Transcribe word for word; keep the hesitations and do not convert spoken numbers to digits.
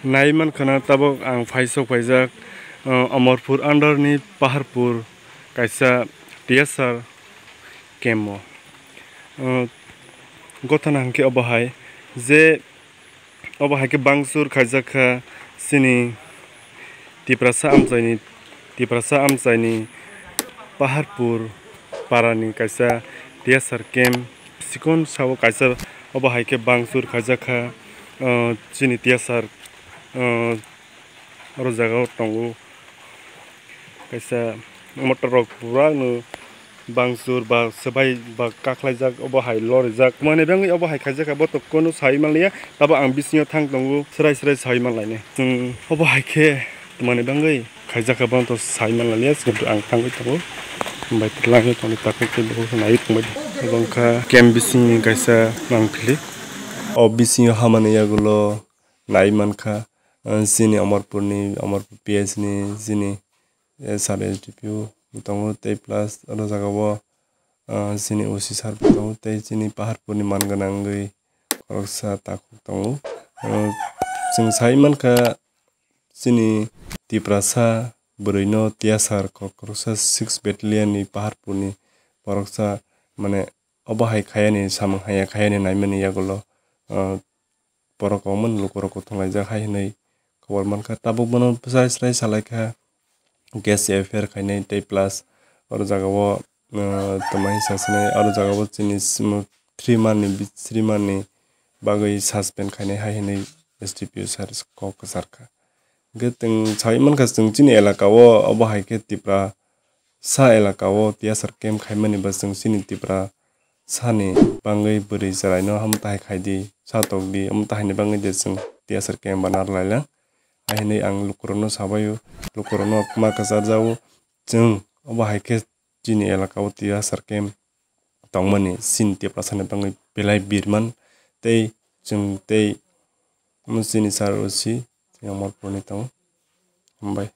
Nai mankha na tabuk ang phaisok phaijak, uh, Amarpur under ni Paharpur kaisa T S R camp o. Uh, Gothana hwnkhe obo hai je obo hai khe bangsur khaijak kha chini Tiprasa amchaini, Tiprasa amchaini Paharpur parani kaisa T S R camp sikon sao kaisa obo hai khe bangsur khaijak kha, uh, chini T S R, uh, oro jaga o tongo kaisa motor rok pura no bangsur ba swbai ba kakhlaijak obo hai lorijak mani bagwi obo hai khaijak kha bo to kono sai manliya tabo ang bisingo thang tongo srai srai sai manlainai chwng obo hai khe mani bagwi khaijak kha bono to sai manliya chwng to ang thangwi tongo bai twlangwi tongwi takhuk tei bukhuk naiwi tongbai tongo obo wngkha camp bisingni kaisa mangpili o bisingo hamani yagulo nai mankha, ah, chini Amarpurni, Amarpur P S ni chini, eh, sub S D P O bo tongo, tei plus oro jaga o, ah, chini O C sir bo tongo, tei chini Paharpurni man gwnangwi khoroksa takhuk tongo. Ah, chwng sai mankha, chini Tiprasa bwrwino tiyasar khoroksa six battalion ni Paharpurni khoroksa, mane, obo hai khayani samung haya khayani naimani yagulo, ah, borok kwbangma ni lukurok kuthung laijak hai hwnwi khobor mankha. Tabuk bono srai srai salaikha, gas F I R khainai tei plus oro jaga o, uh, tamo hwnsa sinai oro jaga o chini sm-, three month ni bi-, three month ni bagwi suspend khainai hai hwnwi S D P O sir kok kwcharkha. Hwnkhe chwng sai mankha chwng chini elaka o obo hai khe Tipra sa elaka o tiyasar camp khaimani ba chwng chini Tipra sani bangwi bwrwi chwraino omo tahai khai di, sa tok di, omo tahaini bangwi de chwng tiyasar camp bana rwlailang. Hai hwnwi ang lukurokno sabaio, lukurokno ma kwcharjago, chwng obo hai khe chini elaka o tiyasar camp tongmani chini Tiprasani bangwi belai birman tei chwng tei omo chini sir O C chini Amarpurni tongo. Hambai.